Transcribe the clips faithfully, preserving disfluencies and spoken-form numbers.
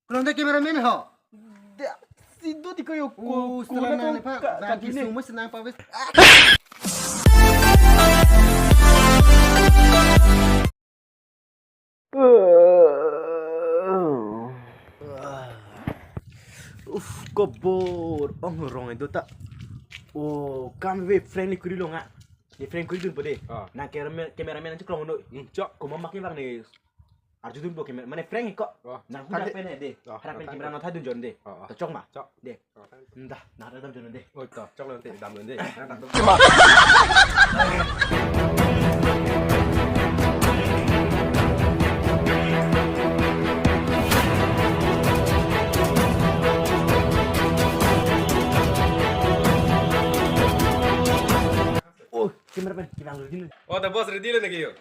Konon de cameraman ho? Da, si do ti ko yo, ko, Oh, ko setelah na nang ko ne pa, ka, bang ka kine. Kisung mo senang pa wes. Uf, kobor, ong rong edo ta. Oh, kam ve friendly kuri lo nga. Ye friendly kuri dunpo de. Ah. Nang cameraman, cameraman nangchekrong noi. Hmm, chok. Komat ma kevang ne arjudunpo camera, mane friendly ko. Ah. Nang hudak pen he de. Ah, hadak pen ah, camera ah. Non tha dunjon de. Ah, ah. To chok ma. Chok. De. Ah, ah. Nda, nang dam jonnon de. Oh, to, chok lo te, dam lo te. Oh, cameraman, kevang lo jin. Oh, the boss ready lo naki yo.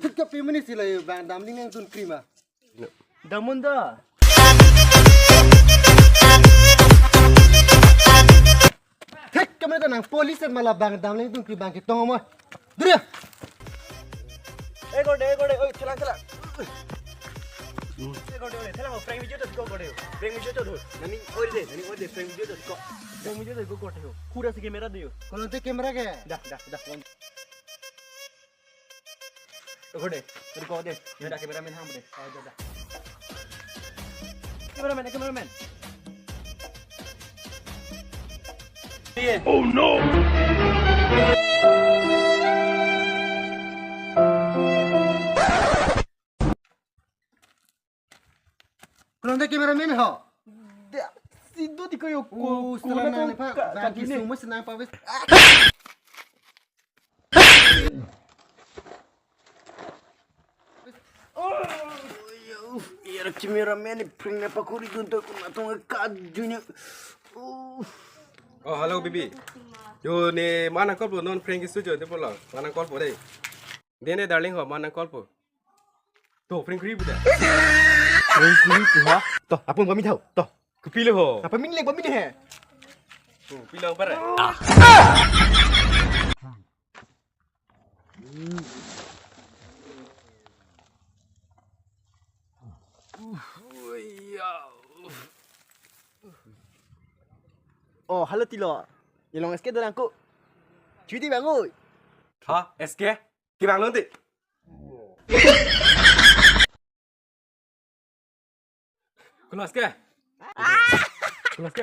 Thik kapi mini sila yo bang damling nangdun krima. Damun da. Thik kami ta nang police ma la bang damling tung kri bang ketong mo. Duri. Eh, gode, eh, gode, oi, chelang, chelang. Eh, gode, gode, chelang, prank video to ko, gode. Prank video to do. Nani, oi de, nani, oi de, prank video to ko. Prank video to ko, gode. Kura si camera de yo. Konon te camera ke? Da, da, da. Gode, gode, gode. Yo da cameraman ham de. Oh, da, da. Cameraman, cameraman. Oh no! Konon de cameraman ho? Da, si do ti ko yo, ko, Oh, ko setelah na nang ko ne pa, ka, bang ka kine. Kisung mo senang pa wes. Oh, yo, ya cameraman ni prank na pakuri dun to ko na tong ka junya. Oh. Oh, hello, baby. Yo, ne ma nang call po, non prank kisu jo, de po lo. Ma nang call po de. De ne, darling ho, ma nang call po. To, prank kuri pu da. Prank kuri pu ha? To, apun pamit ho. To. Kopilo ho? Apa min le, apa min he? Kopilo para? Oh, hello tilo. Ilong S K dorang ko. Cuti bang oi. Ha, S K? Kevang lo te. Konon S K? Konon S K?